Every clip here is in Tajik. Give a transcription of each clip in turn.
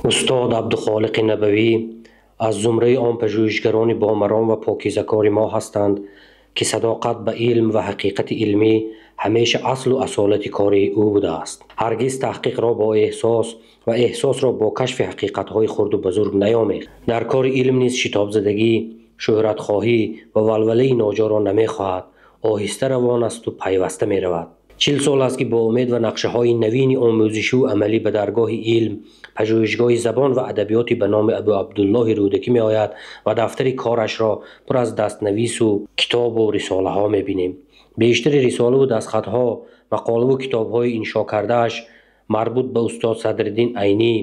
Устод Абдухолиқи Набавӣ аз зумраи он пажӯҳишгарони бомаром ва покизакори мо ҳастанд, ки садоқат ба илм ва ҳақиқати илмӣ ҳамеша аслу асолати кори ӯ будааст. Ҳаргиз таҳқиқро бо эҳсос ва эҳсосро бо кашфи ҳақиқатҳои хурду бузург наёмехт. Дар кори илм низ шитобзадагӣ, шӯҳратхоҳӣ ва валвалаи ноҷоро намехоҳад, оҳиста равон асту пайваста меравад. 40 сол аст, ки бо умед ва нақшаҳои навини омӯзишиву амалӣ ба даргоҳи илм, пажӯҳишгоҳи забон ва адабиёти ба номи Абу Абдуллоҳи Рӯдакӣ меояд ва дафтари корашро пур аз дастнавису китобу рисолаҳо мебинем. Бештари рисолаву дастхатҳо, мақолаву китобҳои иншо кардааш марбут ба устод Садриддин Айнӣ,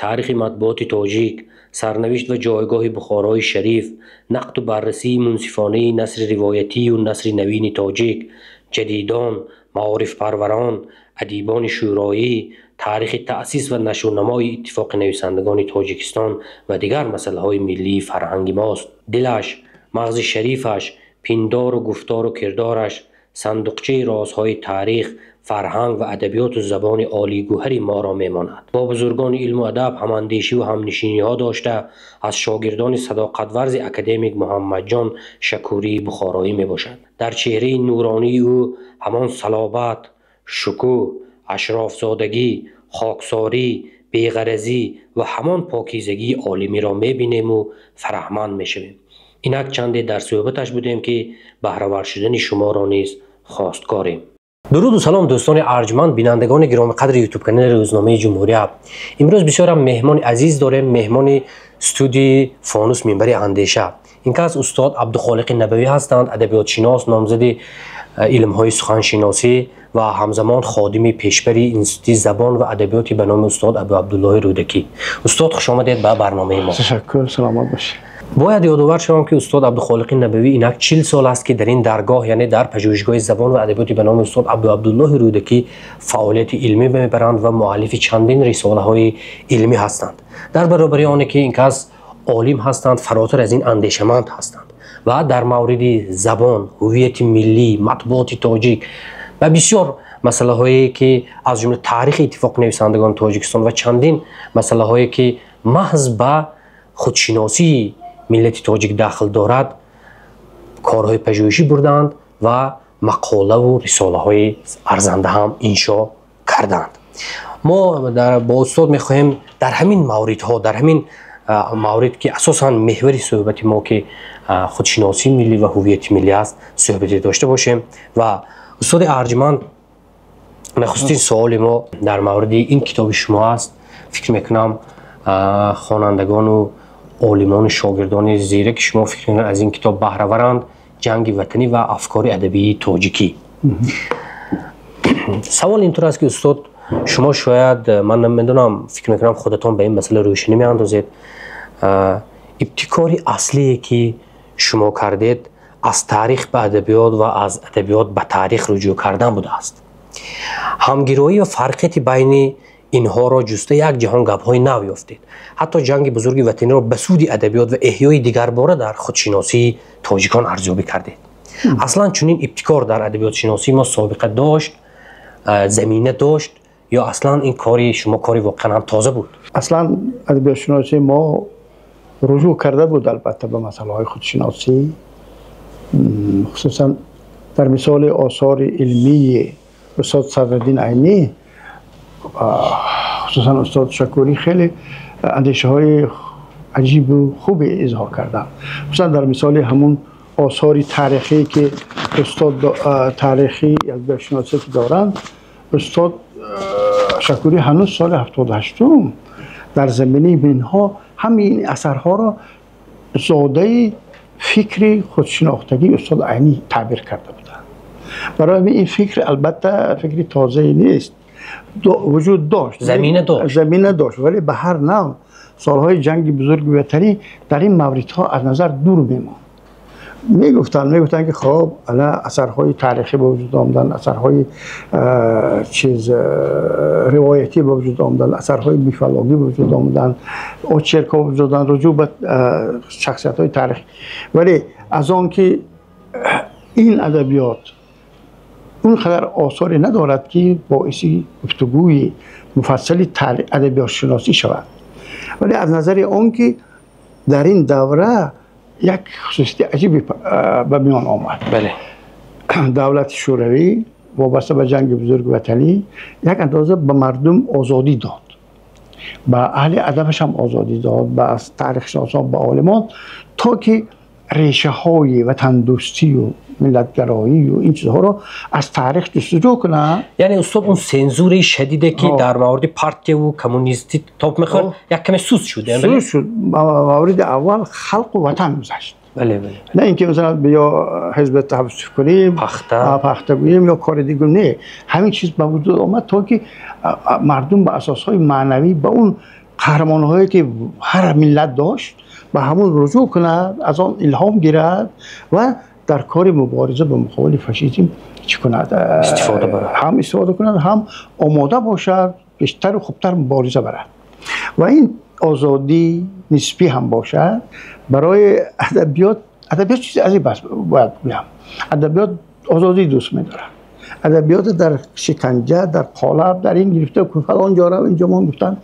таърихи матбуоти тоҷик, сарнавишт ва ҷойгоҳи Бухорои Шариф, нақду баррасии мунсифонаи насри ривоятию насри навини тоҷик, ҷадидон, маорифпарварон, адибони шӯроӣ, таърихи таъсис ва нашвунамои Иттифоқи нависандагони Тоҷикистон ва дигар масъалаҳои миллии фарҳанги мост. Дилаш, мағзи шарифаш, пиндору гуфтору кирдораш сандуқчаи розҳои таърих, фарҳанг ва адабиёту забони олигӯҳари моро мемонад. Бо бузургони илму адаб ҳамандешиву ҳамнишиниҳо дошта, аз шогирдони садоқатварзи академик Муҳаммадҷон Шакурии Бухороӣ мебошад. Дар чеҳраи нуронии ӯ ҳамон салобат, шукӯҳ, ашрофзодагӣ, хоксорӣ, беғаразӣ ва ҳамон покизагии олимиро мебинему фараҳманд мешавем. Инак чанде дар суҳбаташ будем, ки баҳравар шудани шуморо низ хостгорем. Дуруду салом, дӯстони арҷманд, бинандагони гиромиқадри ютуб-канали Рӯзномаи Ҷумҳурият. Имрӯз бисёрам меҳмони азиз дорем, меҳмони студияи Фонус Минбари Андеша. Ин кас устод Абдухолиқи Набавӣ ҳастанд, адабиётшинос, номзади илмҳои суханшиносӣ ва ҳамзамон ходими пешбари Институти забон ва адабиёти ба номи устод Абу Абдуллоҳи Рӯдакӣ. Устод, хушомадед ба барномаи мо. Ташаккур, саломат бошед. Бояд ёдовар шавам, ки устод Абдухолиқи Набавӣ инак 40 сол аст, ки дар ин даргоҳ, яъне дар пажӯҳишгоҳи забон ва адабиёти ба номи устод Абу Абдуллоҳи Рӯдакӣ, фаъолияти илмӣ мебаранд ва муаллифи чандин рисолаҳои илмӣ ҳастанд. Дар баробари оне ки ин кас олим ҳастанд, фаротар аз ин андешаманд ҳастанд ва дар мавриди забон, ҳуввияти миллӣ, матбуоти тоҷик ва бисёр масъалаҳое, ки аз ҷумла таърихи Иттифоқи нависандагони Тоҷикистон ва чандин масъалаҳое, ки маҳз ба худшиносии миллати тоҷик дахл дорад, корҳои пажӯҳишӣ бурдаанд ва мақолаву рисолаҳои арзанда ҳам иншо кардаанд. Мо бо устод мехоҳем дар ҳамин мавридҳо, дар ҳамин маврид, ки асосан меҳвари суҳбати мо, ки худшиносии миллӣ ва ҳуввияти миллӣ аст, суҳбате дошта бошем. Ва устоди арҷманд, нахустин суоли мо дар мавриди ин китоби шумо аст. Фикр мекунам, хонандагону олимону шогирдони зираки шумо, фикр мекунам, аз ин китоб баҳраваранд: «Ҷанги ватанӣ ва афкори адабии тоҷикӣ». Савол интур аст, ки устод, шумо шояд, ман намедонам, фикр мекунам, худатон ба ин масъала рӯшанӣ меандозед, ибтикори аслие, ки шумо кардед, аз таърих ба адабиёт ва аз адабиёт ба таърих руҷӯъ кардан будааст. Ҳамгироӣ ва фарқияти байни инҳоро ҷуста, як ҷаҳон гапҳои нав ёфтед. Ҳатто Ҷанги Бузурги Ватаниро ба суди адабиёт ва эҳёи дигарбора дар худшиносии тоҷикон арзёбӣ кардед. Аслан чунин ибтикор дар адабиётшиносии мо собиқа дошт, замина дошт ё аслан ин кори шумо кори воқеан ҳам тоза буд? Аслан адабиётшиносии мо ружӯъ карда буд, албатта, ба масъалаҳои худшиносӣ, хусусан дар мисоли осори илмии устод Садриддин Айнӣ, хусусан устод Шакурӣ хеле андешаҳои аҷибу хубе изҳор карданд, хусусан дар мисоли ҳамун осори таърихие, ки устод таърихи адабиётшиносӣ ки доранд. Устод Шакурӣ ҳанӯз соли 78-ум дар заминаи инҳо ҳамин асарҳоро зодаи фикри худшинохтагии устод Айнӣ таъбир карда буданд. Барои ҳамин ин фикр, албатта, фикри тозае нест, вуҷуд дошт. Замина дошт. Замина дошт, вале ба ҳар нав солҳои Ҷанги Бузурги Ватанӣ дар ин мавридҳо аз назар дур мемонд. Мегуфтанд, ки хоб, ана асарҳои таърихӣ ба вуҷуд омаданд, асарҳои чиз ривоятӣ ба вуҷуд омаданд, асарҳои мифологӣ ба вуҷуд омаданд, очеркҳо ба вуҷуд омаданд, руҷӯъ ба шахсиятҳои таърихӣ. Вале аз он ки ин адабиёт он қадар осоре надорад, ки боиси гуфтугӯи муфассали адабиётшиносӣ шавад. ولی از نظر اون که در این دوره یک خصوصیت عجیبی به میان آمد. بله. دولت شوروی وابسته به جنگ بزرگ وطنی یک اندازه به مردم آزادی داد، به اهل ادبش هم آزادی داد، به تاریخ شناسان، به عالمان، تا که ریشه های وطن دوستی و ملتگرایی و این چیزها رو از تاریخ جستجو کنند. یعنی استاد اون سنزور شدیده که در مورد پارتی و کمونیستی تاپ میخورد یک کمی سوس شد. سوس شد. مورد اول خلق و وطن گذشت. بله بله. نه اینکه مثلا بیا حزب تحبس کنیم، پخته گوییم یا کار دیگه، نه. همین چیز به وجود آمد تا که مردم به اساسهای معنوی، به اون قهرمان‌هایی که هر ملت داشت، به همون رجوع کند، از آن الهام گیرد و در کار مبارزه به مقابل فاشیسم چی کند؟ استفاده برد. هم استفاده کند، هم آماده باشد بیشتر و خوبتر مبارزه برد. و این آزادی نسبی هم باشد برای ادبیات. ادبیات چیز عجیب است، باید بگم. ادبیات آزادی دوست می‌دارد. ادبیات در شکنجه، در قالب، در این گرفته که فلان جا رو اینجا ما گفتن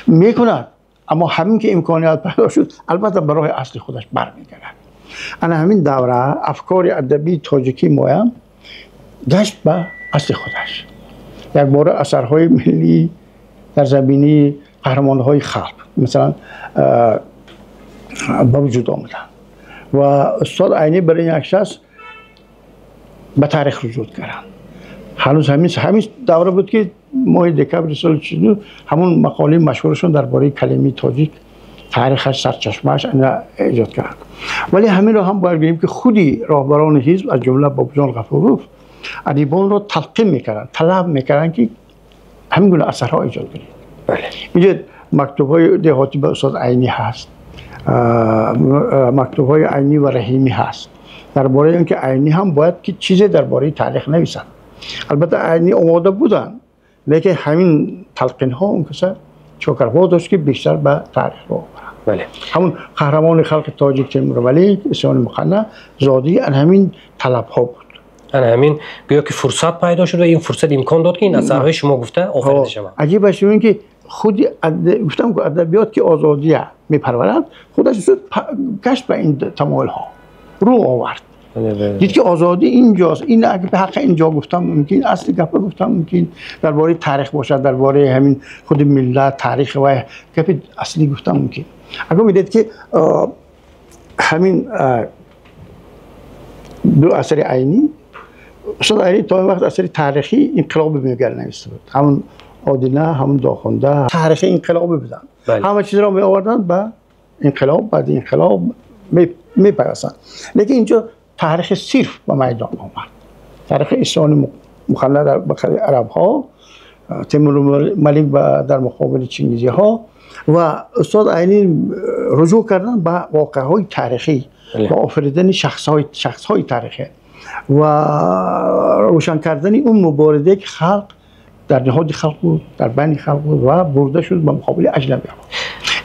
میکند، اما همین که امکانیات پیدا شد البته برای اصل خودش برمیگردد. انا همین دوره افکار ادبی تاجیکی مایم گشت به اصل خودش. یک بار اثرهای ملی در زمینه قهرمانهای خلق مثلا به وجود آمدن و استاد عینی برای یک شخص به تاریخ رجوع کردن. هنوز همین دوره بود که ماه دکبر سال 49 همون مقاله مشهورشون درباره کلمه تاجیک، تاریخش، سرچشمه‌اش ایجاد کرد. ولی همین رو هم باید بگیم که خودی راهبران حزب از جمله باباجان غفوروف ادیبان رو تلقین میکردن، طلب میکردن که همین گونه اثرها ایجاد کنید. بله. اینجا مکتوب‌های دهاتی به استاد عینی هست، مکتوب‌های عینی و رحیمی هست درباره اینکه عینی هم باید که چیزی درباره تاریخ نویسند. البته عینی آماده بودن، لیکن همین تلقین ها اون کسا چوکرها داشت که بیشتر به تاریخ رو آورند. بله. همون قهرمان خلق تاجیک تیمور ملک، اسیان مقنع زادی همین طلب ها بود. همین گویا که فرصت پیدا شد و این فرصت امکان داد که این اثرهای شما گفته آفریده شود. عجیبش این که خود گفتم که ادبیات که آزادی میپرورد خودش زود گشت به این تمایل ها رو آورد. دید که آزادی اینجاست، این اگه به حق اینجا گفتم ممکن، اصل گپ گفتم ممکن درباره تاریخ باشد، درباره همین خود ملت تاریخ و گپ اصلی گفتم ممکن. اگه میدید که همین دو اثر عینی، استاد عینی تا این وقت اثر تاریخی انقلابی میگه نوشته بود، همون آدینه، همون داخونده، تاریخ انقلابی بودن. همه چیز را می آوردن به انقلاب، بعد انقلاب میپرسن. لیکن اینجا تاریخ صرف به میدان آمد، تاریخ اسلام مخلد در بخیر عرب ها، تیمور ملک در مقابل چنگیزی ها، و استاد عینی رجوع کردن به واقعه های تاریخی و آفریدن شخص های تاریخی و روشن کردن اون مبارزه که خلق در نهاد خلق بود، در بین خلق بود و برده شد به مقابل اجنبی ها.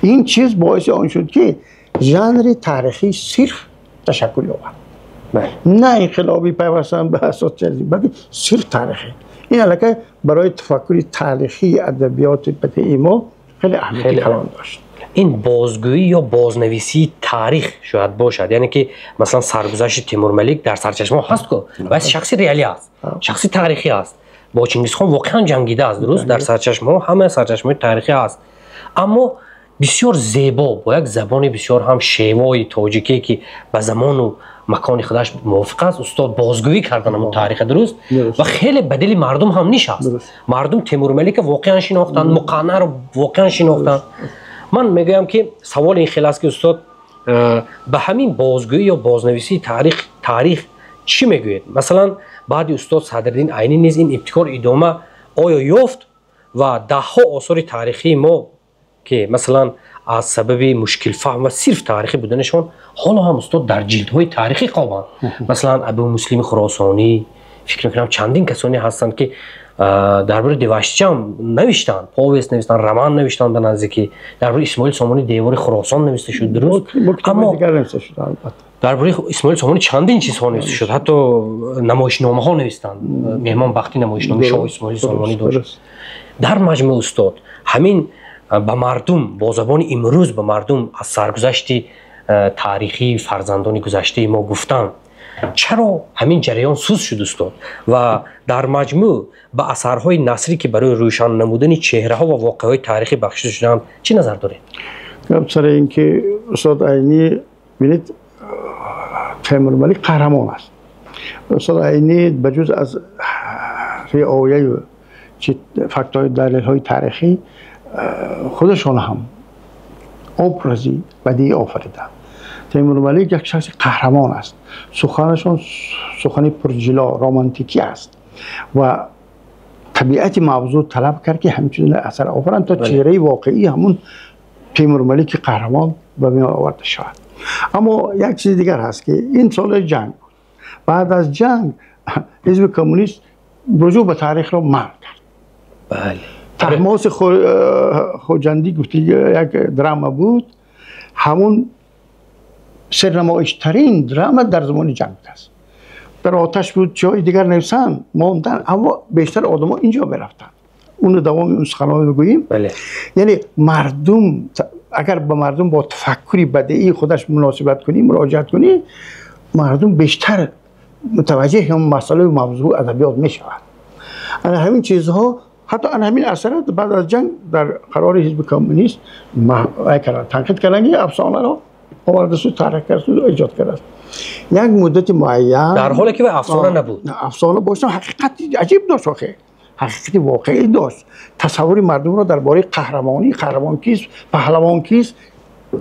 این چیز باعث آن شد که ژانر تاریخی صرف تشکل یابد. نه انقلابی پیوستن به سوسیالیسم، بلکه صرف تاریخی. این علاقه برای تفکر تاریخی ادبیات بدیعی ما خیلی اهمیت کلان داشت. این بازگویی یا بازنویسی تاریخ شاید باشد، یعنی که مثلا سرگذشت تیمور ملک در سرچشمه هست که بس شخصی ریالی است، شخصی تاریخی است، با چنگیز خان واقعا جنگیده است، درست؟ در سرچشمه همه سرچشمه تاریخی است، اما بسیار زیبا با یک زبان بسیار هم شیوای تاجیکی که به زمان و مکان خودش موافق است، استاد بازگویی کردن همون تاریخ، درست؟ و خیلی به دل مردم هم نشست. مردم تیمور ملک واقعا شناختن، مقنع رو واقعا شناختن. من میگویم که سوال این خیلی است که استاد به همین بازگویی یا بازنویسی تاریخ چی میگوید؟ مثلا بعد استاد صدرالدین عینی نیز این ابتکار ادامه آیا یافت و ده ها آثار تاریخی ما که مثلا از سبب مشکل فهم و صرف تاریخی بودنشون حالا هم استاد در جلدهای تاریخی خوابند. مثلا ابو مسلم خراسانی، فکر میکنم چندین کسانی هستند که درباره دیواشچی هم نوشتن، پاویس نوشتن، رمان نوشتن به نزدیکی، درباره اسماعیل سامانی دیوار خراسان نوشته شد، درست؟ اما درباره اسماعیل سامانی چندین چیزها نوشته شد، حتی نمایشنامه ها نوشتن، مهمان بختی نمایشنامه شاه اسماعیل سامانی داشت. در مجموع استاد همین ба мардум бо забони имрӯз ба мардум аз саргузашти таърихии фарзандони гузаштаи мо гуфтан, чаро ҳамин ҷараён суст шуд, устод? Ва дар маҷмӯъ ба асарҳои насрӣ, ки барои рӯшан намудани чеҳраҳо ва воқеаҳои таърихӣ бахшида шудаанд, чӣ назар доред? Гап сари ин ки устод Айнӣ, бинед, Темурмалик қаҳрамон аст. Устод Айнӣ ба ҷуз аз риояю чи фактҳои далелҳои таърихӣ худашон ҳам образи бадиӣ офариданд. Темурмалик як шахси қаҳрамон аст. Суханашон сухани пурҷило, романтикӣ аст ва табиати мавзӯъ талаб кард, ки ҳамчунин асар офаранд, то чеҳраи воқеии ҳамун Темурмалики қаҳрамон ба миён оварда шавад. Аммо як чизи дигар ҳаст, ки ин соли ҷанг буд. Баъд аз ҷанг ҳизби коммунист руҷӯъ ба таърихро манъ кард. Таҳмоси Хоҷандӣ гуфти як драма буд, ҳамун сернамоиштарин драма дар замони ҷанг аст. Дар оташ буд, ҷои дигар нависанд мондан, аммо бештар одамо инҷо мерафтанд. Уну давоми он суханҳо мегӯем. Яъне мардум, агар ба мардум бо тафаккури бадеии худаш муносибат кунӣ, муроҷиат кунӣ, мардум бештар мутаваҷҷеҳи ҳамон масъалаи мавзӯи адабиёт мешавад. Ана ҳамин чизҳо, ҳатто ана ҳамин асарат баъд аз ҷанг дар қарори ҳизби коммунист танқид карданд, ки афсонаро овардасту, таърих кардасту, эҷод кардааст. Як муддати муайян, дар ҳоле ки афсона набуд. Афсона бошад, ҳақиқати аҷиб дошт, охе ҳақиқати воқеӣ дошт. Тасаввури мардумро дар бораи қаҳрамонӣ, қаҳрамон кист, паҳлавон кист,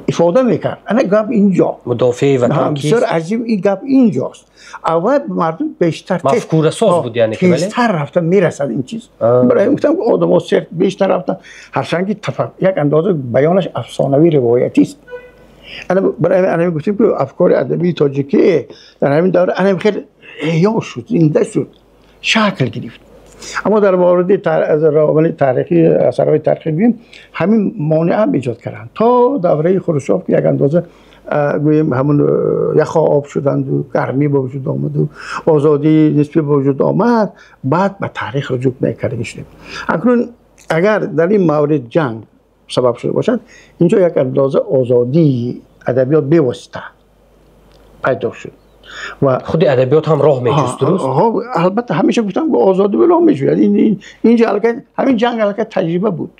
ифода мекард. Ана гап инҷо. Мудофеи ватан кист? Бисёр аҷиб, ин гап инҷост. Аввал мардум бештар мафкурасоз буд, яъне ки тезтар рафта мерасад ин чиз. Барои ин гуфтам, ки одамо сер бештар рафтан, ҳарчанд ки як андоза баёнаш афсонавӣ ривоятист. Ана барои ҳамин гуфтем, ки афкори адабии тоҷикӣ дар ҳамин давра ана хеле эҳё шуд, зинда шуд, шакл гирифт. Аммо дар мавриди равони таърихӣ, асарҳои таърихӣ гӯем, ҳамин монеа ҳам эҷод карданд то давраи Хрущев, ки як андоза гӯем ҳамун яхо об шуданду, гармӣ ба вуҷуд омаду, озодии нисбӣ ба вуҷуд омад, баъд ба таърих руҷӯъ мекардем шудем. Акнун агар дар ин маврид ҷанг сабаб шуда бошад, инҷо як андоза озодии адабиёт бевосита пайдо шуд. Ва худи адабиёт ҳам роҳ меҷуст, дуруст? Албатта, ҳамеша гуфтам, ки озодӣ ба роҳ меҷӯяд. Инҷо аллакай ҳамин ҷанг аллакай таҷриба буд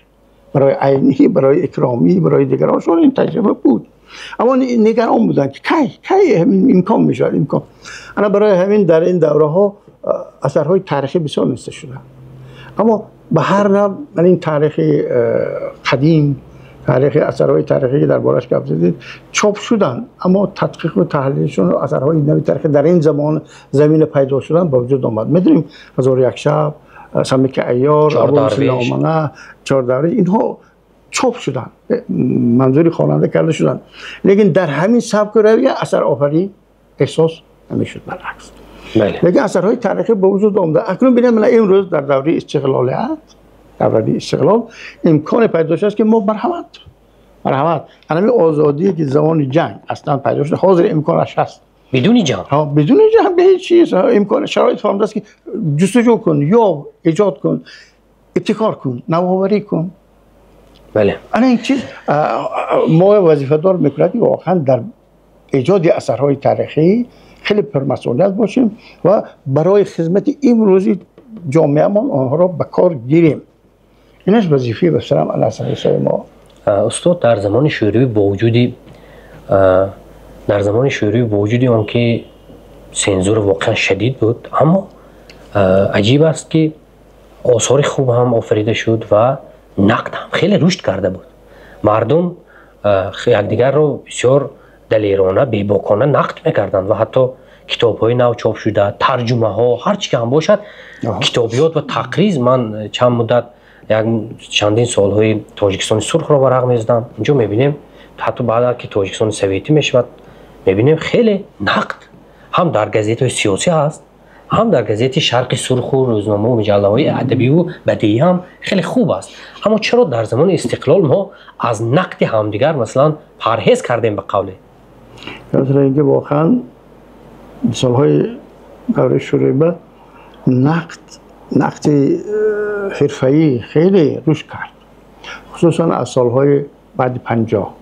барои Айнӣ, барои Икромӣ, барои дигароншон ин таҷриба буд. Аммо нигарон буданд, ки кай кай ҳамин имкон мешавад, имкон. Ана барои ҳамин дар ин давраҳо асарҳои таърихӣ бисёр навишта шуданд. Аммо ба ҳар нав ин таърихи қадим, таърихи асарҳои таърихӣ, ки дар бораш гап задед, чоп шуданд, аммо тадқиқу таҳлилшон, асарҳои нави таърихӣ дар ин замон замина пайдо шудан ба вуҷуд омад. Медонем, «Ҳазору як шаб», «Самики айёр», «Абӯмуслим», «Чор дарвеш», инҳо чоп шуданд, манзури хонанда карда шуданд, лекин дар ҳамин сабку равия асарофарӣ эҳсос намешуд, баръакс. Лекин асарҳои таърихӣ ба вуҷуд омада. Акнун бинем, имрӯз дар давраи истиқлолият, давраи истиқлол имконе пайдо шудааст, ки мо марҳамат, марҳамат, ҳамин озодие, ки замони ҷанг аслан пайдо шуда, ҳозир имконаш ҳаст. Бидуни ҷанг. Бидуни ҷанг, ба ҳеҷ чиз имкон, шароит фаҳмида аст, ки ҷустуҷӯ кун, ё эҷод кун, ибтикор кун, навоварӣ кун. Ана ин чиз мо вазифадор мекунад, ки воқеан дар эҷоди асарҳои таърихӣ хеле пурмасъулият бошем ва барои хизмати имрӯзи ҷомеамон онҳоро ба кор гирем. Инаш вазифаи басарам аласаи мо. Устод, дар замони Шӯравӣ, бо вуҷуди он ки сензура воқеан шадид буд, аммо аҷиб аст, ки осори хуб ҳам офарида шуд ва нақд ҳам хеле рушд карда буд. Мардум якдигарро бисёр далерона, бебокона нақд мекарданд ва ҳатто китобҳои нав чоп шуда, тарҷумаҳо, ҳар чи ки ҳам бошад, китобиёт ва тақриз. Ман чанд муддат, як чандин солҳои Тоҷикистони сурхро варақ мезадам. Инҷо мебинем, ҳатто баъд ки Тоҷикистони советӣ мешавад, мебинем, хеле нақд ҳам дар газетаҳои сиёсӣ ҳаст, ҳам дар газети «Шарқи сурху» рӯзномаву миҷаллаҳои адабиву бадеӣ ҳам хеле хуб аст. Аммо чаро дар замони истиқлол мо аз нақди ҳамдигар, масалан, парҳез кардем, ба қавле? Инки воқеан солҳои давраи Шӯравӣ нақд, нақди ҳирфаӣ хеле рушд кард. خصوصا از سالهای بعد 50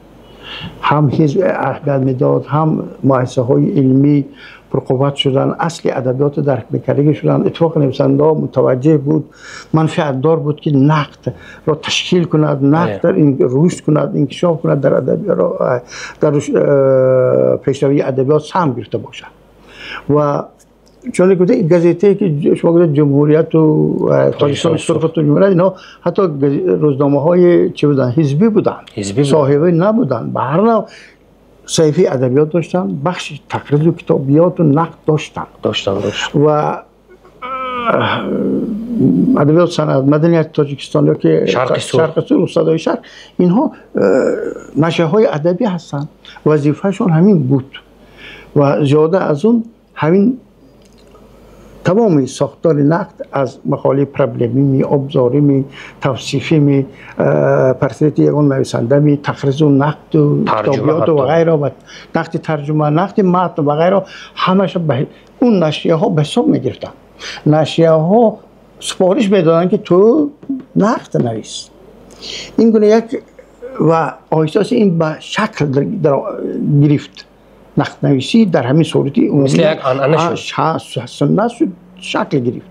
هم حزب اهمیت میداد، هم مؤسسه های علمی پرقوت شدن، اصل ادبیات درک میکردگی شدن. اتفاق نویسنده متوجه بود، منفعت دار بود که نقد را تشکیل کند، نقد در این رشد کند، انکشاف کند، در ادبیات در پیشروی ادبیات سهم گرفته باشد. و چون گفته گزیته که شما گفته جمهوریت و تاجیکستان سرخ و جمهوریت، اینا حتی روزنامه های چه بودن، حزبی بودن، صاحبه نبودن، به هر نوع صحیفه ادبیات داشتن، بخش تقریظ و کتابیات و نقد داشتن و ادبیات صنعت مدنیت تاجیکستان یا که شرق سرخ و صدای شرق، اینها نشریه های ادبی هستند، وظیفهشون همین بود و زیاده از اون همین تمام ساختار نقد از مقاله پرابلمی می، ابزاری می، توصیفی می، پرتریت یگان نویسنده می، تقریظ و نقد و کتابیات و غیره و نقد ترجمه، نقد متن و غیره، همش اون نشریه ها به حساب می گرفتن. نشریه ها سپارش میدادن که تو نقد نویس. این گونه یک و آهسته این به شکل گرفت. نقد نویسی در همین صورتی مثل یک عنعنه شد، سنت شد، شکل گرفت.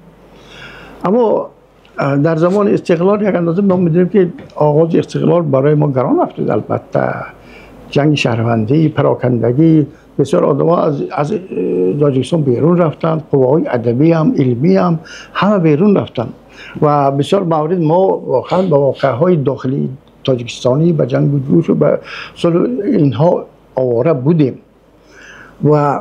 اما در زمان استقلال یک اندازه ما می‌دونیم که آغاز استقلال برای ما گران افتاد. البته جنگ شهروندی، پراکندگی، بسیار آدم‌ها از تاجیکستان بیرون رفتند، قواهای ادبی هم علمی هم همه بیرون رفتند و بسیار موارد ما واقعا با واقعه‌های داخلی تاجیکستانی به جنگ و جوش و به اینها آواره بودیم و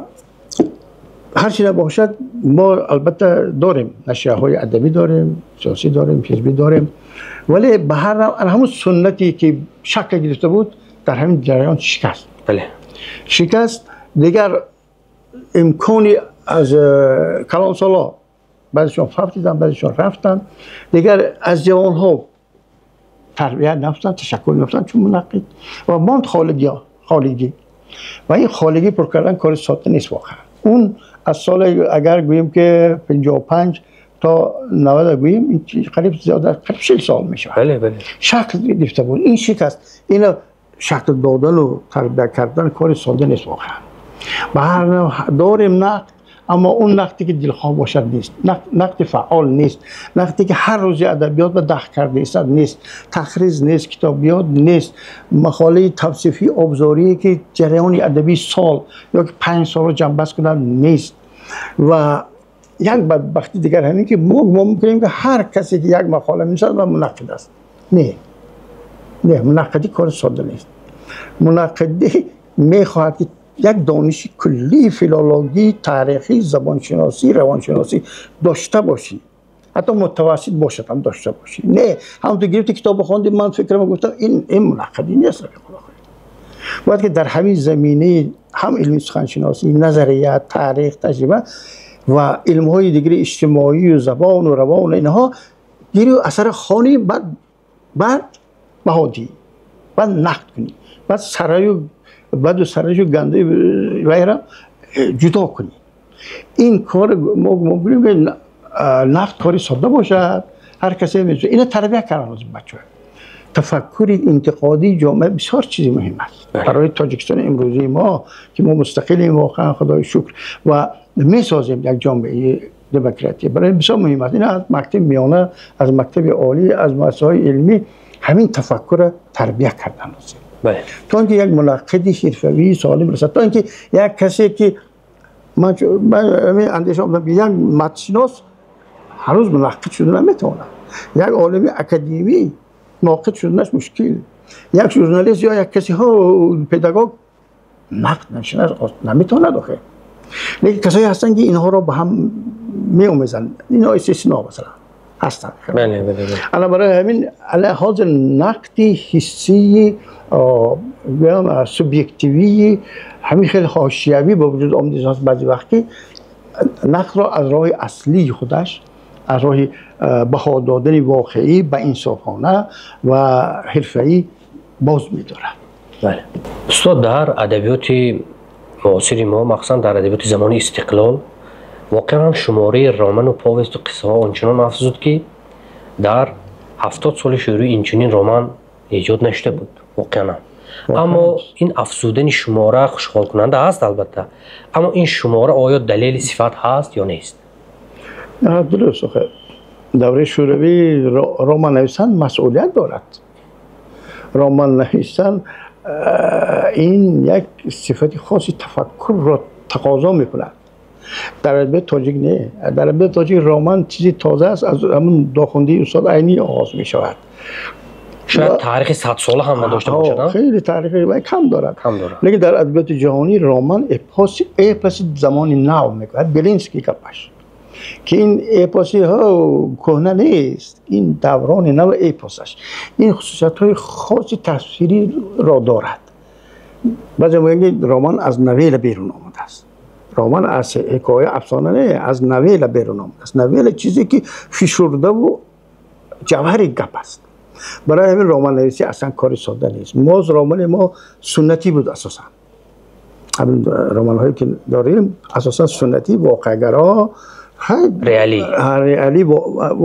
هر چی نباشد ما البته داریم نشریه های ادبی داریم، سیاسی داریم، حزبی داریم، ولی به هر همون سنتی که شکل گرفته بود در همین جریان شکست. بله. شکست. دیگر امکانی از کلان سالا بعضیشون فوتیدن، بعضیشون رفتن، دیگر از جوانها تربیت نفتن، تشکل نفتن چون منقد و ماند خالگی و این خالگی پر کردن کار ساده نیست واقعا. اون از سال اگر گوییم که 55 تا 90 گوییم قریب زیاد قریب 40 سال میشه. بله بله. شکل گرفته بود این شکست. اینو شکل دادن و تربیت کردن کار ساده نیست واقعا. به هر نوع داریم نقد، اما اون نقدی که دلخواه باشد نیست، نقد فعال نیست، نقدی که هر روز ادبیات به دخل کرده است نیست، تخریز نیست، کتابیات نیست، مقاله توصیفی ابزاری که جریان ادبی سال یا که 5 سال رو جنبس کنن نیست. و یک بدبختی دیگر همین که ما می‌کنیم که هر کسی که یک مقاله می‌نویسد و منقد است. نه نه، منقدی کار ساده نیست. منقدی می‌خواهد که یک دانش کلی فیلولوژی، تاریخی، زبانشناسی، روانشناسی داشته باشی، حتی متوسط باشد هم داشته باشی. نه همونطور گرفتی کتاب خوندی من فکرم گفتم این منقدی نیست. باید که در همین زمینه هم علمی سخنشناسی، نظریه، تاریخ، تجربه و علم‌های دیگر اجتماعی و زبان و روان اینها گیری و اثر خانی، بعد بهادی، بعد نقد کنی، بعد سرای و بعد سرش گنده ویرا جدا کنی. این کار ما می‌بینیم که نقد کاری ساده باشد، هر کسی می‌تونه. اینو تربیت کردن از بچه‌ها. تفکر انتقادی جامعه بسیار چیزی مهم است برای تاجیکستان امروزی ما که ما مستقلیم واقعا خدای شکر و می‌سازیم یک جامعه دموکراتی، برای بسیار مهم است. این از مکتب میانه، از مکتب عالی، از مؤسسه‌های علمی همین تفکر تربیت کردن لازم. بله. تا اینکه یک منقد حرفه‌ای سالم رسد، تا اینکه یک کسی که من اندیشه می‌کنم یک متنشناس هنوز منقد شده نمیتونه، یک عالم اکادمی ناقد شدنش مشکل، یک ژورنالیست یا یک کسی ها پداگوگ نقد نشناس نمیتونه آخه. لیکن کسایی هستن که اینها رو با هم می‌آمیزند، اینا استثنا مثلا هستن. بله بله بله. الان برای همین الان حاضر نقد حسی سوبژکتیوی همین خیلی حاشیه‌ای به وجود آمده است. بعضی وقتی نقد را از راه اصلی خودش، از راه بها دادن واقعی به انصافانه و حرفه‌ای باز می‌دارد. بله. استاد، در ادبیات معاصر ما، مخصوصا در ادبیات زمان استقلال، واقعا هم شماره رمان و повест و قصه ها آنچنان افزود که در 70 سال شروع اینچنین رمان Эҷод нашуда буд воқеан. Аммо ин афзудани шумора хушҳолкунанда ҳаст албатта, аммо ин шумора оё далели сифат ҳаст ё нест? Дуруст, давраи шӯравӣ роман нависан масъулият дорад. Роман нависан ин як сифати хоси тафаккурро тақозо мекунад. Дар адабиёти тоҷик не, дар адабиёти тоҷик роман чизи тоза аст, аз ҳамун дохундии устод Айнӣ оғоз мешавад. Шояд таърихи садсола ҳам надошта бошад, хеле таърихи кам дорад, лекин дар адабиёти ҷаҳонӣ роман эпоси замони нав мекунад. Белинский гапаш ки ин эпоси кӯҳна нест, ин даврони нав эпосаш, ин хусусиятҳои хоси тасвириро дорад. Баъзе мегӯянд ки роман аз новела берун омадааст. Роман аз ҳикоя, афсона не, аз новела берун омадааст. Новела чизе ки фишурдаву ҷавҳари гап аст. Барои ҳамин романнависӣ аслан кори содда нест. Моз романи мо суннатӣ буд асосан. Ҳамин романҳое ки дорем асосан суннатӣ, воқеагаро, реалӣ,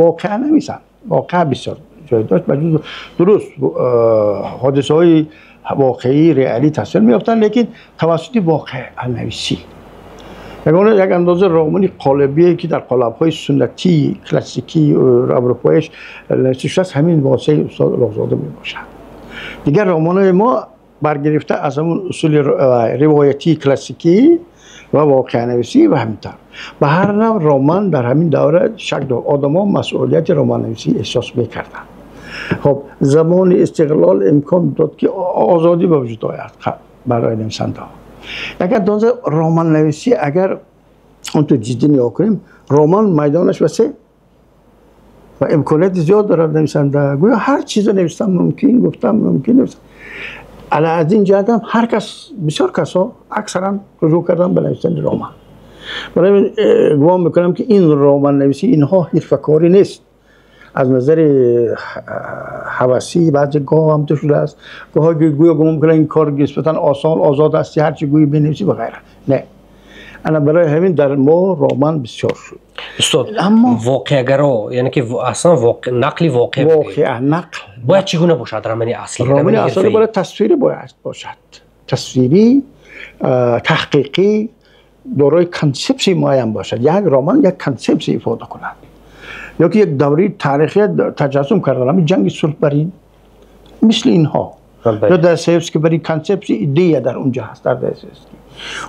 воқеа нависанд. Воқеа бисёр ҷой дошт. Дуруст, ҳодисаҳои воқеӣ реалӣ тасвир меёфтанд, лекин тавассути воқеанависӣ. Ягона як андоза романи қолибие ки дар қолабҳои суннатии классикии аврупоиш навишта шудааст, ҳамин воситаи устод Улуғзода мебошад. Дигар романҳои мо баргирифта аз ҳамун усули ривоятии классикӣ ва воқеанависӣ ва ҳамин тавр. Ба ҳар нав роман дар ҳамин давра шак дошт, одамон масъулияти романнависӣ эҳсос мекарданд. Хоб, замони истиқлол имкон дод ки озодӣ ба вуҷуд ояд барои нависандаҳо. Як андоза романнависӣ агар он ту ҷиддӣ нигоҳ кунем, роман майдонаш васеъ ва имконияти зиёд дорад нависанда. Гӯё ҳар чизо навистан мумкин, гуфтан мумкин. Ала аз ин ҷиҳат ҳам ҳар кас, бисёр касо аксаран ружӯъ кардан ба навиштани роман. Барои ҳамин гумон мекунам ки ин романнависӣ инҳо ҳирфакорӣ нест. Аз назари ҳавасӣ баъзе гоҳ ҳам ту шудааст, гоҳ гӯё гумон мекунанд ин кор нисбатан осон, озод аст, ҳарчи гӯӣ бинависӣ ва ғайра. Не, ана барои ҳамин дар мо роман бисёр шуд. Устод, воқеагаро, яъне ки аслан нақли воқеа, воқеа нақл бояд чӣ гуна бошад романи аслӣ? Романи аслӣ бояд тасвирӣ бояд бошад, тасвирӣ, таҳқиқӣ, дорои консепсияи муайян бошад. Як роман як консепсия ифода кунад, ё ки як давраи таърихия таҷассум кардан, ҳамин ҷанги сулҳ барин мисли инҳо, ё Достоевский барин консепсия, идея дар онҷо ҳаст. Дар Достоевский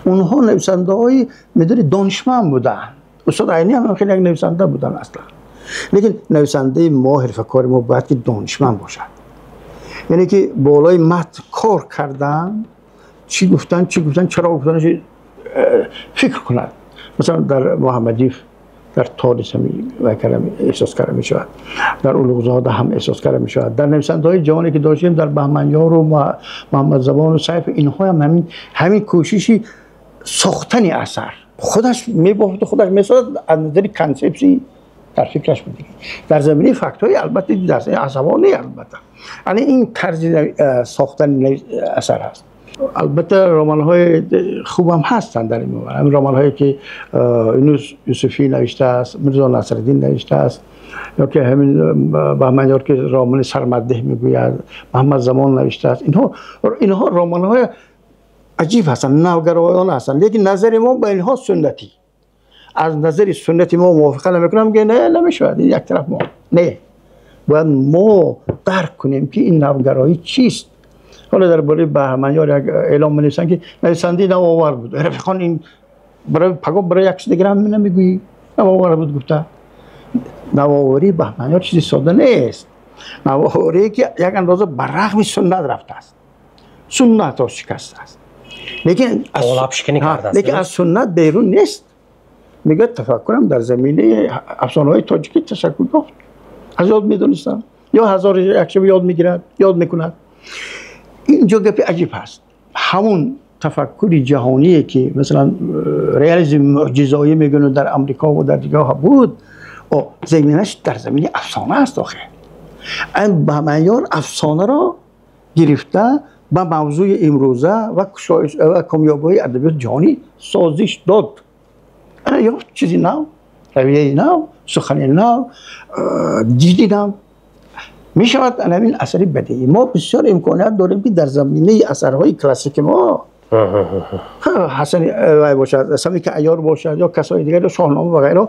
онҳо нависандаҳои медонед донишманд буданд. Устод Айнӣ ҳам хеле як нависанда буданд аслан, лекин нависандаи мо, ҳирфакори мо бояд ки донишманд бошад, яъне ки болои матн кор кардан, чӣ гуфтан, чӣ гуфтан, чаро гуфтан, фикр кунад. Масалан дар Муҳаммадиев, дар Толис ҳам эҳсос карда мешавад, дар Улуғзода ҳам эҳсос карда мешавад, дар нависандаҳои ҷавоне ки доштем, дар Баҳманёру Муҳаммадзабону Сайф, инҳо ҳам ҳамин кӯшиши сохтани асар худаш мебофту худаш месозад аз назари консепсии дар фикраш буд, дар заминаи фактҳои албатта асабо не, албатта яъне ин тарзи сохтани асар ҳаст. Албатта романҳои хуб ҳам ҳастанд дар ин маврид. Ҳамин романҳое ки Юнус Юсуфӣ навиштааст, Мирзо Насриддин навиштааст, ё ки ҳамин Баҳманёр ки романи Сармаддеҳ мегӯяд, Муҳаммадзамон навиштааст, инҳо романҳои аҷиб ҳастанд, навгароён ҳастанд, лекин назари мо ба инҳо суннатӣ. Аз назари суннати мо мувофиқа намекунам, ки не, намешавад, ин як тараф мо не, бояд мо дарк кунем ки ин навгароӣ чист. Ҳоло дар бораи Баҳманёр як эълом менависанд ки нависандаи навовар буд. Рафиқон, ин барои пагоҳ барои як чиз дигар ҳам намегӯӣ навовар буд гуфта. Навоварии Баҳманёр чизи сода нест. Навоварие ки як андоза ба рағми суннат рафтааст, суннатро шикастааст, лекин аз суннат берун нест. Мегӯяд тафаккурам дар заминаи афсонаҳои тоҷикӣ ташаккул ёфт, аз ёд медонистам, ё ҳазор як шаб ёд мегирад, ёд мекунад. Инҷо гапи аҷиб ҳаст. Ҳамун тафаккури ҷаҳоние ки масалан реализми мӯъҷизоӣ мегӯянд дар Амрико ва дар дигарҳо буд, заминаш дар замини афсона аст. Охир Баҳманёр афсонаро гирифта ба мавзӯи имрӯза ва комёбиҳои адабиёти ҷаҳонӣ созиш дод. Ёфт чизи нав, равияи нав, сухани нав, диди нав. Мешавад ҳамин асари бадеӣ. Мо бисёр имконият дорем, ки дар заминаи асарҳои классики мо, Ҳасани вай бошад, Самики Айёр бошад ё касои дигар, ё Шоҳнома ва ғайро,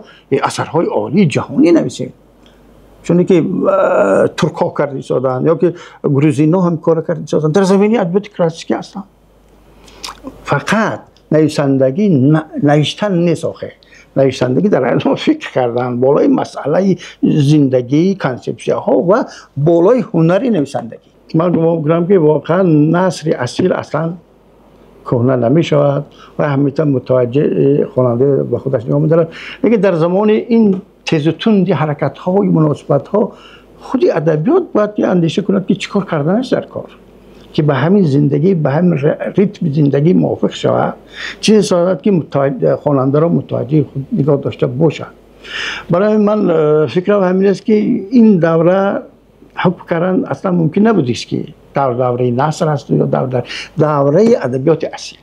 асарҳои олии ҷаҳонӣ нависем. Чуне ки туркҳо карда истоданд ё ки грузино ҳам кор карда истоданд, дар заминаи адабиёти классикӣ ҳастанд. Фақат нависандагӣ навиштан нест, охе. Нависандагӣ дар айни фикр кардан болои масъалаи зиндагӣ, консепсияҳо ва болои ҳунари нависандагӣ. Ман гумон мекунам, ки воқеан насри асил аслан кӯҳна намешавад ва ҳамеша мутаваҷҷеҳ хонанда ба худаш нигоҳ медорад. Лекин дар замони ин тезу тунди ҳаракатҳои муносибатҳо, худи адабиёт бояд андеша кунад, ки чӣ кор карданаш дар кор, ки ба ҳамин зиндагӣ, ба ҳамин ритми зиндагӣ мувофиқ шавад, чизе созад, ки хонандаро мутаваҷҷеҳи худ нигоҳ дошта бошад. Барои ман фикрам ҳамин аст, ки ин давра ҳукм кардан аслан мумкин набудист, ки дар давраи наср аст ё дар давраи адабиёти асил.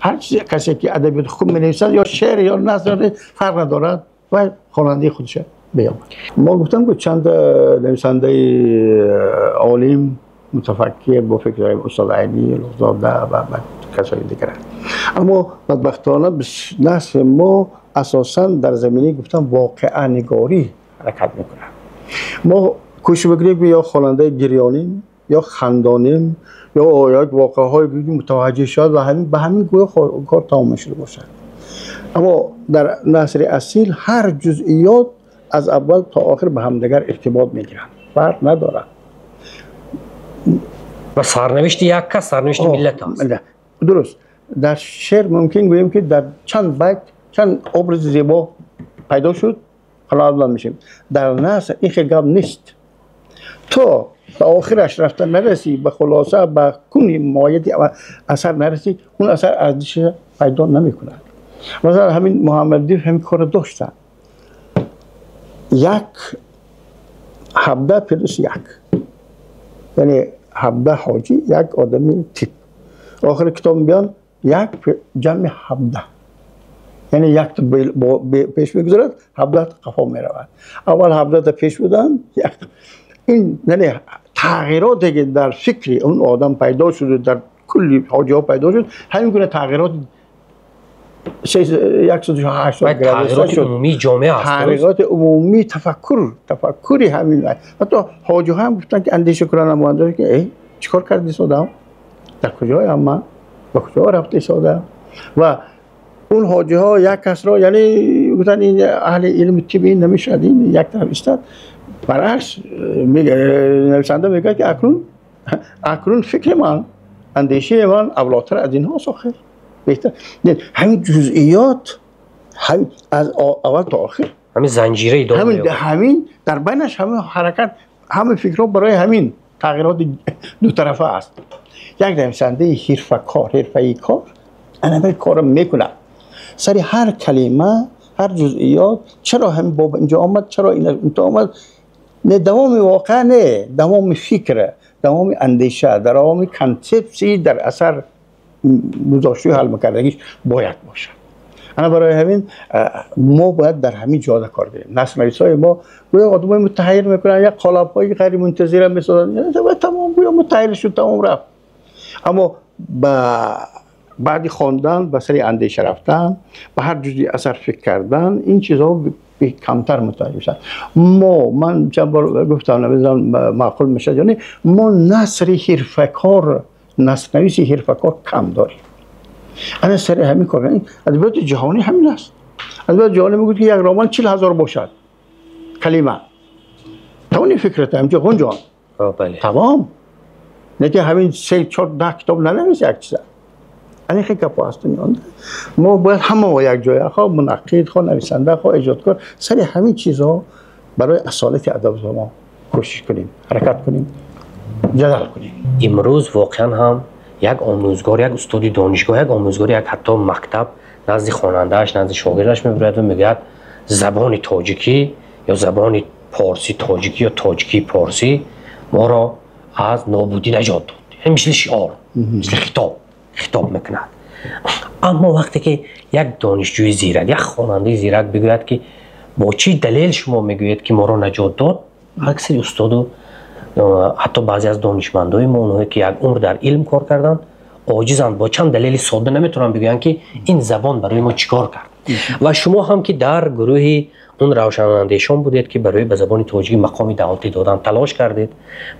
Ҳар чизе, касе ки адабиёти хуб менависад, ё шеър ё наср, фарқ надорад, ва хонандаи худша биёбад. Мо гуфтам, ки чанд нависандаи олим, мутафаккир бо фикр дорем, устод Айнӣ, Луғзода ва касои дигар. Аммо бадбахтона насри мо асосан дар заминаи, гуфтам, воқеанигорӣ ҳаракат мекунад. Мо кӯшиш мекунем, ки ё хонандаи гирёнем, ё хандонем, ё як воқеаҳое мутаваҷҷеҳ шавад ва ҳамин ба ҳамин гӯё кор тамом мешуда бошад. Аммо дар насри асил ҳар ҷузъиёт аз аввал то охир ба ҳамдигар иртибот мегиранд, фарқ надорад. Ва сарнавишти як кас сарнавишти миллат аст. Дуруст. Дар шеър мумкин гӯем, ки дар чанд байт чанд образи зебо пайдо шуд, қаноатманд мешем. Дар наср ин хел гап нест. То ба охираш рафта нарасӣ, ба хулоса, ба куни моҳияти асар нарасӣ, он асар арзиша пайдо намекунад. Масалан, ҳамин Муҳаммаддин ҳамин корро доштанд. Як 17 плюс як, яъне 17 ҳоҷӣ, як одами тип. Охири китоб мебиён, як ҷамъи 17, яъне якта пеш мегузарад, 17 қафо меравад. Аввал 17та пеш буданд. Ин яъне тағйироте, ки дар фикри он одам пайдо шуд, дар кулли ҳоҷиҳо пайдо шуд, ҳамин гуна тағйирот 180 градус шуд. Умумии ҷомеа аст. Тағйироти умумии тафаккур, тафаккури ҳамин. Ҳатто ҳоҷиҳо ҳам гуфтанд, ки андеша кунанд, намоянда, ки э, чӣ кор карди истодам, дар куҷоям ман, ба куҷо рафта истодам? Ва он ҳоҷиҳо як касро, яъне гуфтанд, ин аҳли илми тиб, ин намешавад, ин як тараф истад. Баръакс, нависанда мегӯяд, ки акнун фикри ман, андешаи ман авлотар аз инҳост, охир беҳтар. Ҳамин ҷузъиёт аз аввал то охир ҳамин занҷира идома. Ҳамин дар байнаш ҳамин ҳаракат, ҳамин фикрҳо барои ҳамин тағйироти дутарафа аст. Як нависандаи ҳирфакор, ҳирфаи кор ана корро мекунад. Сари ҳар калима, ҳар ҷузъиёт, чаро ҳамин боб инҷо омад, чаро инто омад, не давоми воқеа, не давоми фикр, давоми андеша, давоми консепсии дар асар гузоштаи ҳал мекардагиш бояд бошад. Ана барои ҳамин мо бояд дар ҳамин ҷода кор гирем. Насрнависҳои мо гӯё одамои мутаҳайир мекунанд, як қолабҳои ғайримунтазира месозанд, тамом, гӯё мутаҳайир шуд, тамом, рафт. Аммо ба баъди хондан ба сари андеша рафтан, ба ҳар ҷузъи асар фикр кардан, ин чизҳо камтар мутаҳайир мешаванд. Мо, ман чанд бор гуфтам, намедонам маъқул мешавад ё не, мо насри ҳирфакор, насрнависи ҳирфакор кам дорем. Ана сари ҳамин кор. Адабиёти ҷаҳонӣ ҳамин аст. Адабиёти ҷаҳонӣ мегӯяд, ки як роман 40 000 бошад калима, тавони фикрата ҳамҷо ғунҷон, тамом. Не ки ҳамин се, чор, 10 китоб нанависи як чиза. Ани хел гапҳо ҳастанд. Мо бояд ҳама як ҷоя, хоҳ мунаққид, хоҳ нависанда, хоҳ эҷодкор, сари ҳамин чизҳо барои асолати адабиёти мо кӯшиш кунем, ҳаракат кунем, ҷадал кунем. Имрӯз воқеан ҳам як омӯзгор, як устоди донишгоҳ, як омӯзгори як ҳатто мактаб назди хонандааш, назди шогирдаш мебирояд ва мегӯяд, забони тоҷикӣ ё забони порсӣ тоҷикӣ ё тоҷикии порсӣ моро аз нобудӣ наҷот дод. Мисли шиор, мисли хитоб мекунад. Аммо вақте ки як донишҷӯи зирак, як хонандаи зирак бигӯяд, ки бо чӣ далел шумо мегӯед, ки моро наҷот дод, аксари устоду Ҳатто баъзе аз донишмандои мо, онҳое ки як умр дар илм кор карданд, оҷизанд, бо чанд далели содда наметавонанд бигӯянд, ки ин забон барои мо чӣ кор кард. Ва шумо ҳам ки дар гурӯҳи он равшанандешон будед, ки барои ба забони тоҷикӣ мақоми давлатӣ додан талош кардед,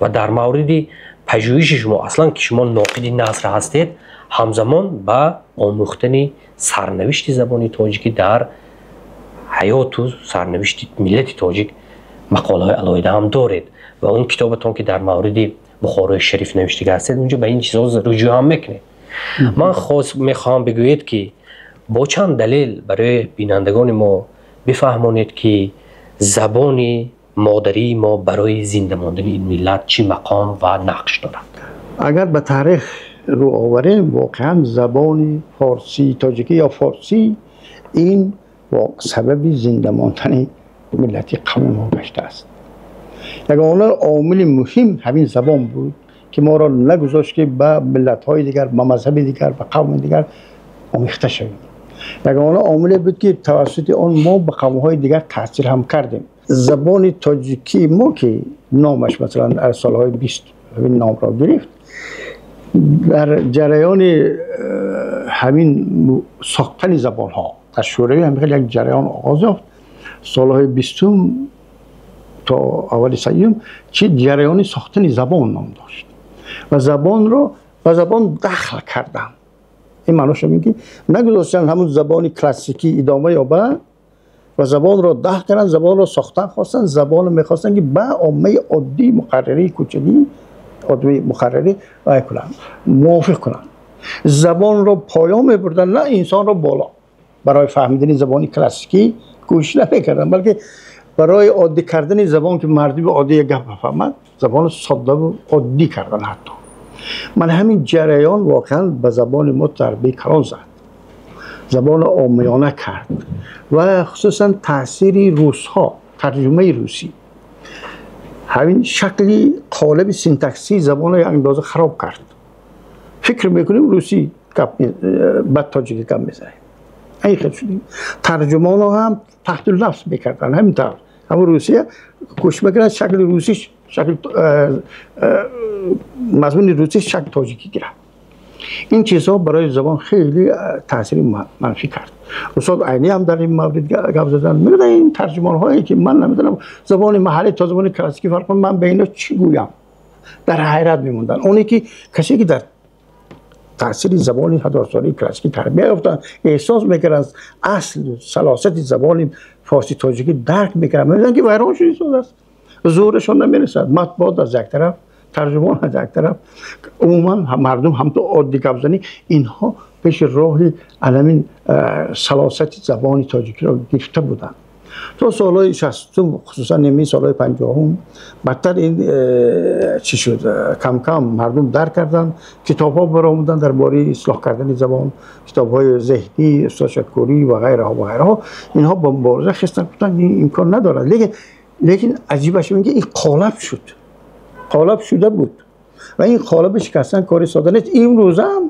ва дар мавриди пажӯҳиши шумо аслан, ки шумо ноқиди наср ҳастед, ҳамзамон ба омӯхтани сарнавишти забони тоҷикӣ дар ҳаёту сарнавишти миллати тоҷик мақолаҳои алоҳида ҳам доред. Ва он китобатон, ки дар мавриди Бухорои Шариф навиштага ҳастед, унҷо ба ин чизҳо руҷӯъ ҳам мекунед. Ман мехоҳам бигӯед, ки бо чанд далел барои бинандагони мо бифаҳмонед, ки забони модарии мо барои зинда мондани ин миллат чӣ мақом ва нақш дорад. Агар ба таърих рӯ оварем, воқеан забони форсӣ тоҷикӣ ё форсӣ ин сабаби зинда мондани миллати қавми мо гаштааст. Ягона омили муҳим ҳамин забон буд, ки моро нагузошт, ки ба миллатҳои дигар, ба мазҳаби дигар, ба қавми дигар омехта шавем. Ягона омиле буд, ки тавассути он мо ба қавмҳои дигар таъсир ҳам кардем. Забони тоҷикии мо, ки номаш масалан аз солҳои 20 ҳамин номро гирифт, дар ҷараёни ҳамин сохтани забонҳо дар Шӯравӣ ҳам хеле як ҷараён оғоз ёфт. Солҳои 20-ум то аввали 30-ум чи ҷараёни сохтани забон ном дошт ва забонро ба забон дахл карданд. Ин маънош ин ки нагузоштанд ҳамун забони классикӣ идома ёбад ва забонро дахл карданд, забонро сохтан хостанд, забонро мехостанд, ки ба оммаи оддии муқаррарии кӯчагӣ, оддии муқаррарӣ вай кунанд, мувофиқ кунанд. Забонро поён мебурданд, на инсонро боло. Барои фаҳмидани забони классикӣ кӯшиш намекарданд, балки барои оддӣ кардани забон, ки мардуми оддӣ як гап бафаҳмад, забонро соддаву оддӣ кардан. Ҳатто ман ҳамин ҷараён воқеан ба забони мо зарбаи калон зад, забонро омиёна кард ва хусусан таъсири русҳо, тарҷумаи русӣ ҳамин шакли қолаби синтаксии забонро як андоза хароб кард. Фикр мекунем русӣ гап, бад тоҷикӣ гап мезанем. Ин хел шудем. Тарҷумонро ҳам таҳти лафз мекарданд, ҳамин тавр ҳамун русия кӯшиш мекунад шакли русиш, шакли мазмуни русӣ шакли тоҷикӣ гирад. Ин чизҳо барои забон хеле таъсири манфӣ кард. Устод Айнӣ ҳам дар ин маврид гап задан, мегӯяд, ин тарҷумонҳое ки ман намедонам забони маҳаллӣ то забони классикӣ фарқ, ман ба ино чӣ гӯям, дар ҳайрат мемонданд. Оне ки касе ки дар таъсири забони ҳазорсолаи классикӣ тарбия ёфтанд, эҳсос мекарданд, аслу салосати забони форси тоҷикӣ дарк мекарданд, мебинанд, ки вайрон шуда истодааст, зӯрашон намерасад. Матбуот аз як тараф, тарҷумон аз як тараф, умуман мардум ҳамто оддӣ гапзанӣ, инҳо пеши роҳи аламин салосати забони тоҷикиро гирифта буданд. То солҳои 60-ум, хусусан нимаи солҳои 50-ум, бадтар ин чӣ шуд. Камкам мардум дарк карданд, китобҳо баромаданд дар бораи ислоҳ кардани забон, китобҳои зеҳнӣ, устод Шакурӣ ва ғайраҳо ва ғайраҳо. Инҳо ба мубориза хестанд, гуфтанд, ин имкон надорад. Лекин аҷибаш ин ки ин қолаб шуд, қолаб шуда буд ва ин қолаби шикастан кори сода нест. Имрӯзам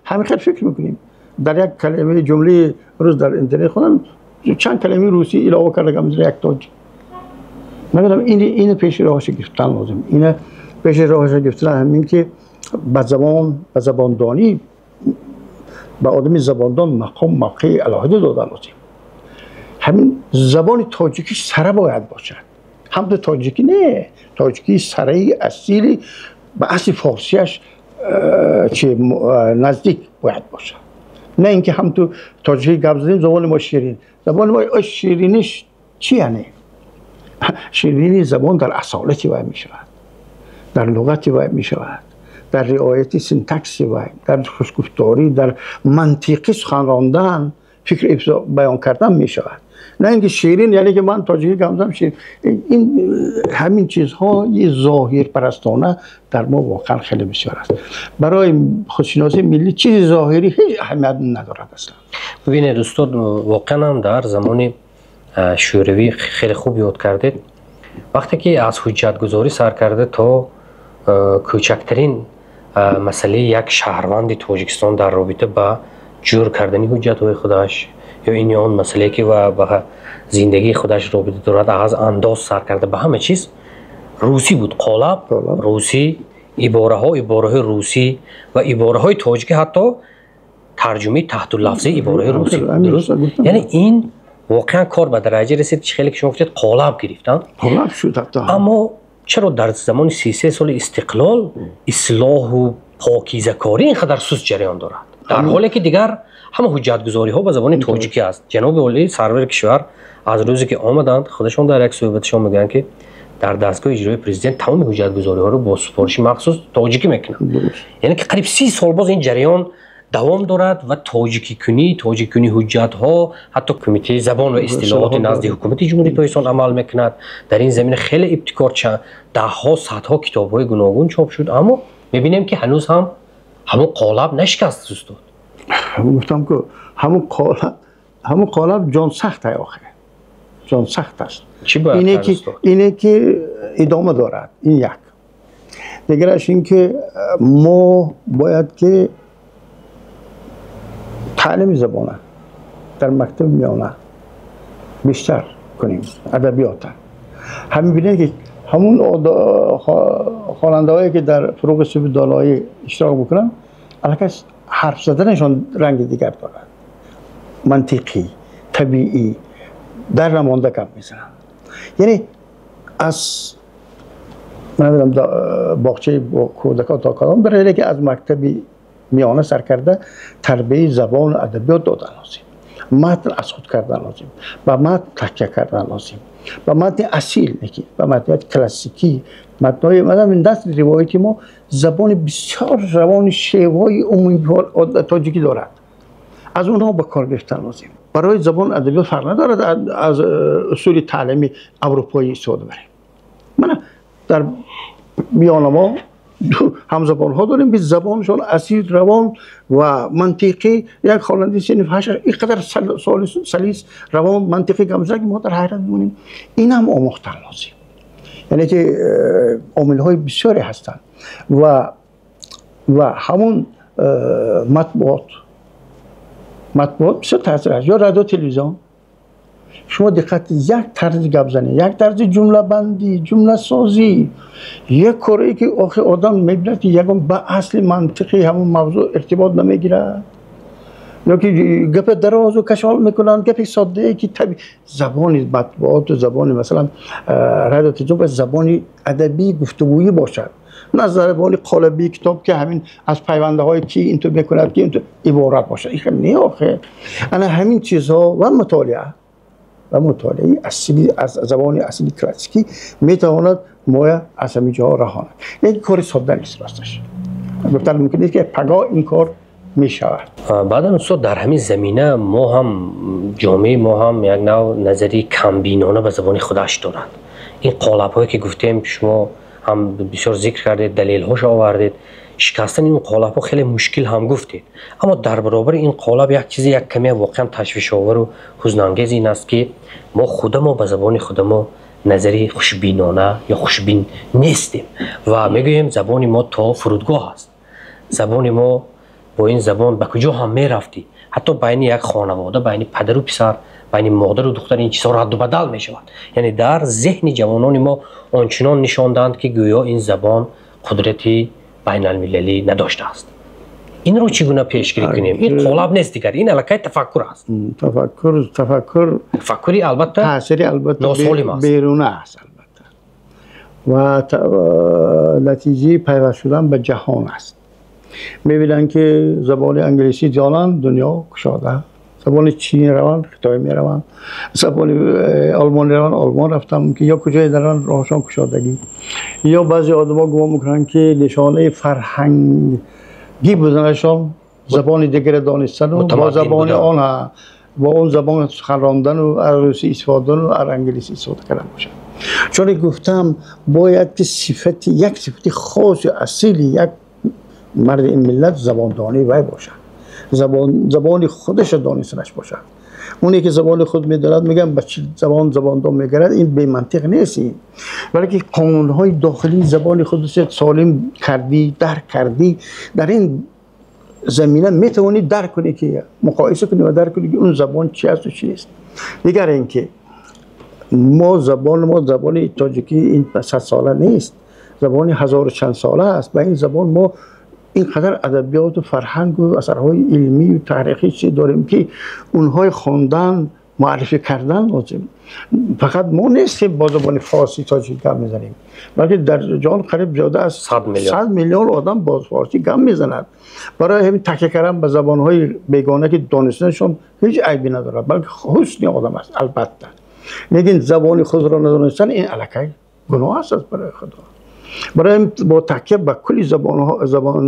ҳамин хел фикр мекунем. Дар як калимаи ҷумлаи рӯз дар интернет хондам, чанд калимаи русӣ илова карда як тоҷик. Намедонам, ин пеши роҳашо гирифтан лозим. Ина пеши роҳашо гирифтан ҳамин ки ба забон, ба забондонӣ, ба одами забондон мақом, мавқеи алоҳида додан лозим. Ҳамин забони тоҷикӣ сара бояд бошад. Ҳамто тоҷикӣ не, тоҷикии сараи асили ба асли форсияш чи наздик бояд бошад, на ин ки ҳамту тоҷикӣ гап задем, забони мо ширин. Забони мо шириниш чи? Яъне ширинии забон дар асолати вай мешавад, дар луғати вай мешавад, дар риояти синтакси вай, дар хушгуфторӣ, дар мантиқӣ сухан рондан, фикр баён кардан мешавад, на ин ки ширин, яъне ки ман тоҷикӣ гап задам, ширин. Ин ҳамин чизҳои зоҳирпарастона дар мо воқеан хеле бисёр аст. Барои худшиносии миллӣ чизи зоҳирӣ ҳеҷ аҳамият надорад аслан. Бибинед, устод, воқеан ҳам дар замони Шӯравӣ хеле хуб ёд кардед, вақте ки аз ҳуҷҷатгузорӣ сар карда то кӯчактарин масъалаи як шаҳрванди Тоҷикистон дар робита ба ҷур кардани ҳуҷҷатҳои худаш ё ин ё он масъалае, ки ба зиндагии худаш робита дорад, аз андоз сар карда ба ҳама чиз. Русӣ буд, қолаб русӣ, ибораҳо ибораҳои русӣ ва ибораҳои тоҷикӣ, ҳатто тарҷумаи таҳтуллафзии ибораҳои русӣ. Дуруст? Яъне ин воқеан кор ба дараҷа расид, чӣ хеле ки шумо гуфтед, қолаб гирифтан. Қолаб шуд ҳатто. Аммо чаро дар замони 33 соли истиқлол ислоҳу покизакорӣ ин қадар суст ҷараён дорад, дар ҳоле ки дигар ҳама ҳуҷҷатгузориҳо ба забони тоҷикӣ аст? Ҷаноби олӣ, сарвари кишвар, аз рӯзе ки омаданд, худашон дар як суҳбаташон мегӯянд, ки дар дастгоҳи иҷроии президент тамоми ҳуҷҷатгузориҳоро бо супориши махсус тоҷикӣ мекунанд. Яъне ки қариб 30 сол боз ин ҷараён давом дорад ва тоҷикикунии ҳуҷҷатҳо, ҳатто кумитаи забон ва истилоҳоти назди ҳукумати Ҷумҳурии Тоҷикистон амал мекунад. Дар ин замина хеле ибтикор, даҳҳо, садҳо китобҳои гуногун чоп шуд, аммо мебинем, ки ҳанӯз ҳам ҳамон қолаб нашикаст, устод. Гуфтам ки ҳамун қолаб ҷон сахт охир, ҷон сахт аст. Чӣ бояд кард, устод? Ине ки идома дорад, ин як. Дигараш ин ки мо бояд ки таълими забона дар мактаби миёна бештар кунем, адабиёта. Ҳамин бинед, ки ҳамун хонандаҳое ки дар Фуруғи субҳи доноӣ иштирок мекунанд, аллакай ҳарф заданашон ранги дигар дорад, мантиқӣ, табиӣ, дар намонда гап мезананд. Яъне аз намедонам боғчаи кӯдакон то калон дар ки аз мактаби миёна сар карда тарбияи забону адабиёт додан лозим, матн аз худ кардан лозим, ба матн такя кардан лозим, ба матни асил, лекин ба матният классикӣ, матнҳои мадам насри ривояти мо забони бисёр равони шевои умумии тоҷикӣ дорад, аз онҳо ба кор гирифтан лозим. Барои забон адабиёт фарқ надорад аз усули таълими аврупоӣ истифода барем. Мана дар миёна мо ҳамзабонҳо дорем, ки забоншон асил, равон ва мантиқӣ. Як хонандаи синфи ҳашт ин қадар салис, равон, мантиқӣ гап мезанад, ки мо дар ҳайрат мемонем. Ин ҳам омӯхтан лозим. Яъне ки омилҳои бисёре ҳастанд ва ҳамун матбуот бисёр таъсир аст ё радио, телевизион. Шумо диққат, як тарзи гапзанӣ, як тарзи ҷумлабандӣ, ҷумласозӣ, як корое ки охир одам мебинад, ки ягон ба асли мантиқи ҳамун мавзӯъ иртибот намегирад ё ки гапи дарозу кашол мекунанд, гапи соддае ки забони матбуоту забони, масалан, радио, телевизион бояд забони адабӣ, гуфтугӯӣ бошад, на забони қолабии китоб, ки ҳамин аз пайвандаҳое ки интур мекунад, ки интур иборат бошад. Ин не охир. Ана ҳамин чизҳо ва мутолиаи асили аз забони асили классикӣ метавонад моя аз ҳамин ҷоҳо раҳонад. Лекин кори содда нест, росташ гуфтан мумкин нест, ки пагоҳ ин кор мешавад. Баъдан, устод, дар ҳамин замина мо ҳам, ҷомеаи мо ҳам як нав назари камбинона ба забони худаш дорад. Ин қолабҳое ки гуфтем, шумо ҳам бисёр зикр кардед, далелҳошо овардед, шикастани ин қолабҳо хеле мушкил ҳам гуфтед. Аммо дар баробари ин қолаб як чизи як каме воқеан ташвишовару ҳузнангез ин аст, ки мо худамо ба забони худамо назари хушбинона ё хушбин нестем ва мегӯем, забони мо то фурудгоҳ аст, забони мо, бо ин забон ба куҷо ҳам мерафтӣ. Ҳатто байни як хонавода, байни падару писар, байни модару духтар ин чизҳо радду бадал мешавад. Яъне дар зеҳни ҷавонони мо ончунон нишонданд, ки гӯё ин забон қудрати байналмилалӣ надоштааст. Инро чӣ гуна пешгирӣ кунем? Ин қолаб нест дигар, ин аллакай тафаккур аст. Тафаккур. Тафаккури албатта таъсири албатта носолим аст. Беруна аст албатта ва натиҷаи пайваст шудан ба ҷаҳон аст. Мебинанд, ки забони англисӣ донанд, дунё кушода, забони чинӣ раванд, Хитой мераванд, забони олмонӣ раванд, Олмон рафтан мумкин ё куҷое даранд, роҳшон кушодагӣ. Ё баъзе одамо гумон мекунанд, ки нишонаи фарҳангӣ буданашон забони дигаре донистану бо мутамаддин забони будан. Он бо он забон сухан рондану аз русӣ истифодану аз англисӣ истифода кардан бошад. Чуне гуфтам, бояд ки сифати як сифати хоси асили як марди ин миллат забондонӣ вай бошад, забони худашро донистанаш бошад. Оне ки забони худ медонад, мегӯям, ба чӣ забон забондон мегарад? Ин бемантиқ нест ин, балки қонунҳои дохилии забони худро солим кардӣ, дарк кардӣ, дар ин замина метавонӣ дарк кунӣ, ки муқоиса кунӣ ва дарк кунӣ, ки он забон чи асту чи нест. Дигар ин ки Мо забони мо забони тоҷикӣ ин 100 сола нест, забони ҳазору чанд сола аст. Ба ин забон мо инқадар адабиёту фарҳангу асарҳои илмию таърихӣ чӣ дорем, ки онҳои хондан, муаррифӣ кардан лозим. Фақат мо нестем бо забони форсӣ тоҷикӣ гап мезанем, балки дар ҷаҳон қариб зиёда аз 100 миллион одам бо форсӣ гап мезанад. Барои ҳамин такя кардан ба забонҳои бегона, ки донистанашон ҳеҷ айбе надорад, балки ҳусни одам аст албатта, лекин забони худро надонистан ин аллакай гуноҳ аст аз барои Худо. Барои бо такя ба кулли забонҳо, забон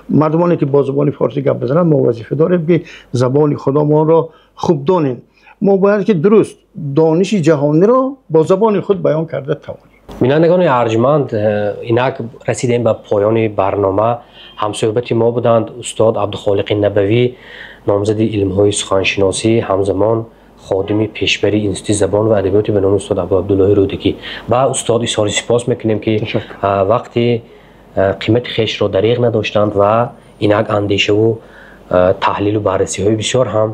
мардумоне ки бо забони форсӣ гап мезананд, мо вазифа дорем, ки забони худамонро хуб донем. Мо бояд ки дуруст дониши ҷаҳониро бо забони худ баён карда тавонем. Бинандагони арҷманд, инак расидем ба поёни барнома. Ҳамсӯҳбати мо буданд устод Абдухолиқи Набавӣ, номзади илмҳои суханшиносӣ, ҳамзамон ходими пешбари Институти забон ва адабиёти ба номи устод Абуабдуллоҳи Рӯдакӣ. Ба устод изҳори сипос мекунем, ки вақти қимати хешро дариғ надоштанд ва инак андешаву таҳлилу баррасиҳои бисёр ҳам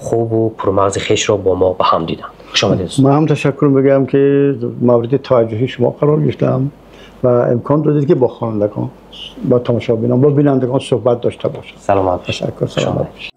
хубу пурмағзи хешро бо мо ба ҳам диданд. Хушомадед. Ман ҳам ташаккур мегӯям, ки мавриди таваҷҷӯҳи шумо қарор гирифтам ва имкон додед, ки бо хонандагон, бо тамошобинон, бо бинандагон суҳбат дошта бошам. Саломат. Ташаккур, саломат бошед.